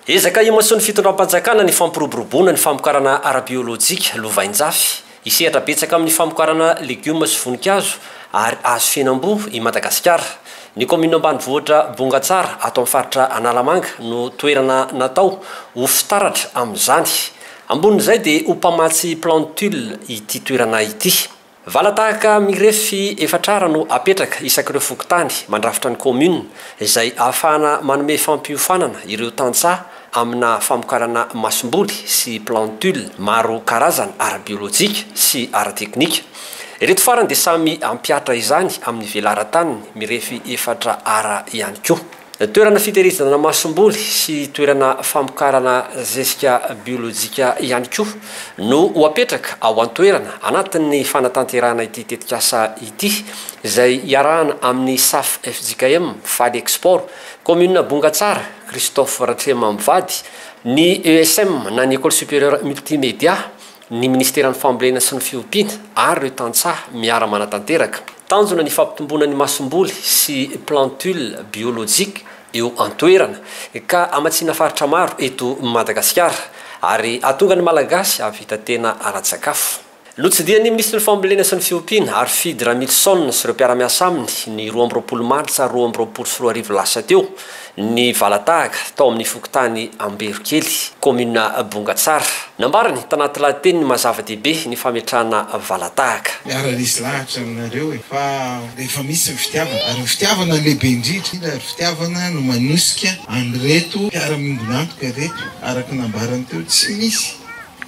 Ezaka imasoan'ny fitondram-panjakana ny fampiroboroboana ny famokarana ara-biolojika, lovainjafy. Hisehatra betsaka amin'ny famokarana legioma sy voninkazo ary hazo fihinam-boa i Madagasikara. Ny kaominina ambanivohitra Bongatsara ato amin'ny faritra Analamanga no toerana natao ho fitaratra amin'izany. Ambonin'izay dia ho mpamatsy plantule ity toerana ity. Valatahaka mirefy efatra ara no apetraka isak'ireo fokontany mandrafitra ny commune izay ahafahana manome fampiofanana ireo tantsaha amina famokarana masomboly sy plantule maro karazana ara-biolojika sy ara-teknika. Ireto farany dia samy hampihatra izany amin'ny velaran-taniny mirefy efatra ara ihany koa. Toerana fitehirizana masomboly sy toerana famokarana zezika biolojika ihany koa no ho apetraka ao an-toerana anatin'ny fanatanterahana ity tetikasa ity izay iarahana amin'ny Saf fjkm, Faly Export, Kaominina Bongatsara, Christophe Ratrema mivady, ny ESM na ny Ecole Supérieure Multimédia, ny Minisiteran'ny Fambolena sy ny Fiompiana ary ireo tantsaha miara-manatanteraka. Tanjona ny fampitomboana ny masomboly sy plantule biolojika eo an-toerana ka hamatsiana faritra maro eto Madagasikara ary hahatonga ny Malagasy hahavita tena ara-tsakafo. Notsidihan'ny Minisitry ny Fambolena sy ny Fiompiana, Harifidy Ramilison sy ireo mpiara-miasa aminy ny 22 martsa 2022 lasa teo ny valatahaka tao amin'ny fokontany Amberokely, kaominina Bongatsara. Nambarany tanaty lahateniny maha zava-dehibe ny fametrahana valatahaka. Miara-resy lahatra aminareo e! Fa rehefa misy ny fitiavana, ary ny fitiavana no lehibe indrindra, indrindra ary fitiavana no manosika an'ireto mpiara-miombon'antoka ireto, araka ny nambarany teo, tsy misy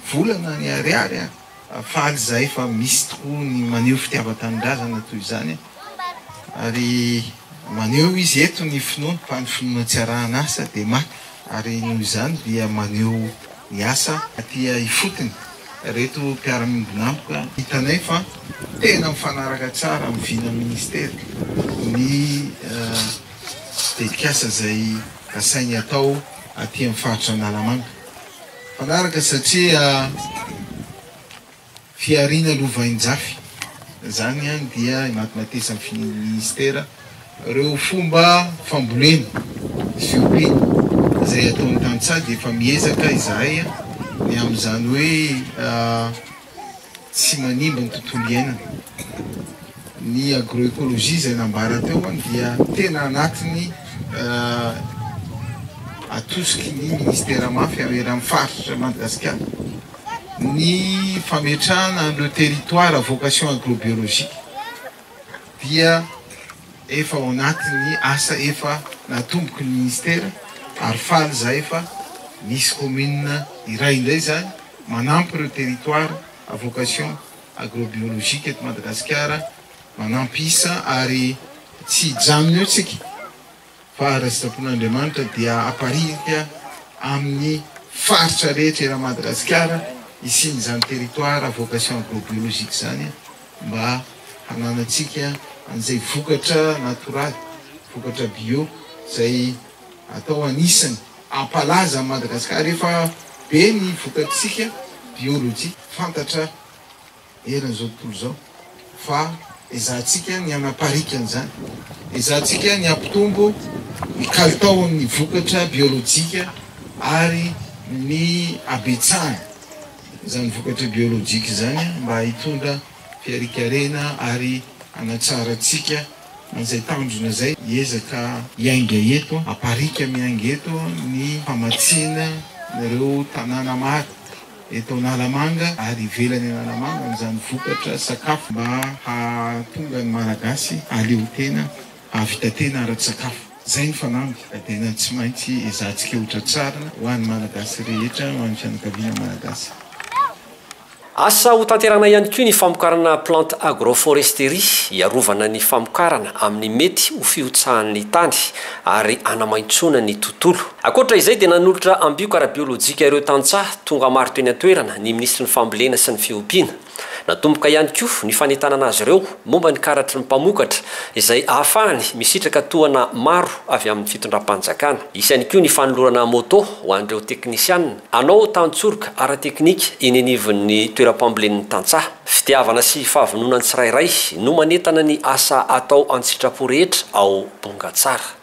vola na ny ariary ary. Faly izahay fa misy tokoa ny maneho fitiavan-tanindrazana toy izany ary maneho izy eto ny finoany fa ny finoana tsy arahana asa dia maty ary noho izany dia maneho ny asa aty ifotony ireto mpiara-miombon'antoka. Hitanay fa tena mifanaraka tsara amin'ny vinan'ny ministera ny tetikasa izay kasainy hatao aty amin'ny faritra Analamanga. Mifanaraka satria fihariana lovainjafy izany dia imatimatesan'ny ministera ireo fomba fambolena sy fiompiana izay ataon'ny tantsaha dia efa miezaka izahay ny amin'izany hoe tsy manimba ny tontolo iainana. Ny agroecologie izay nambara teo dia tena anatiny atosiky ny ministera mafy eran'ny faritra Madagasikara ny fametrahana an'ireo territoire à vocation agrobiologique dia efa ao anatin'ny asa efa natomboky ny ministera ary faly izahay fa misy commune iray indray izany manampy ireo territoire à vocation agrobiologique eto Madagasikara, manampy isa ary tsy hijanona eo tsika fa raha sitrapon'Andriamanitra dia haparitaka amin'ny faritra rehetra eran'i Madagasikara hisian'izany territoire à vocation agrobiologique izany mba hananantsika an'izay vokatra natoraly, vokatra bio izay atao anisany hampalaza an'i Madagasikara. Efa be ny vokatr'isika biolojika fantatra eran'izao tontolo izao fa ezahantsika ny hanaparika an'izany, ezahantsika ny hampitombo ny kalitaon'ny vokatra biolojika ary ny habetsahany izany vokatra biolojika izany mba hitondra fiharikarena ary hanatsara antsika Amin'izay tanjona izay, hiezaka hiainga eto, haparika miainga eto ny famatsiana ireo tanàna maro eto Analamanga ary ivelany Analamanga amin'izany vokatra sakafo mba hahatonga ny Malagasy hahaleo tena, hahavita tena ara-tsakafo. Izay ny fanamby ka tena tsy maintsy ezahantsika hotratrarina ho an'ny Malagasy rehetra, ho an'ny fianakaviana Malagasy. Asa hotanterahina ihany koa ny famokarana plante agroforesterie hiarovana ny famokarana amin'ny mety ho fihotsahan'ny tany ary hanamaintsoana ny tontolo. Ankoatra izay dia nanolotra ambioka ara-biolojika ireo tantsaha tonga maro teny an-toerana ny minisitry ny fambolena sy ny fiompiana. Natomboka ihany koa ny fanentanana azy ireo momba ny karatry ny mpamokatra izay ahafahany misitraka tohana maro avy amin'ny fitondram-panjakana. Hisy ihany koa ny fanolorana moto ho an'ireo teknisianina hanao tantsoroka ara-teknika eny anivon'ny toeram-pambolen'ny tantsaha. Fitiavana sy fahavononan'ny tsirairay no manentana ny asa atao an-tsitrapo rehetra ao Bongatsara.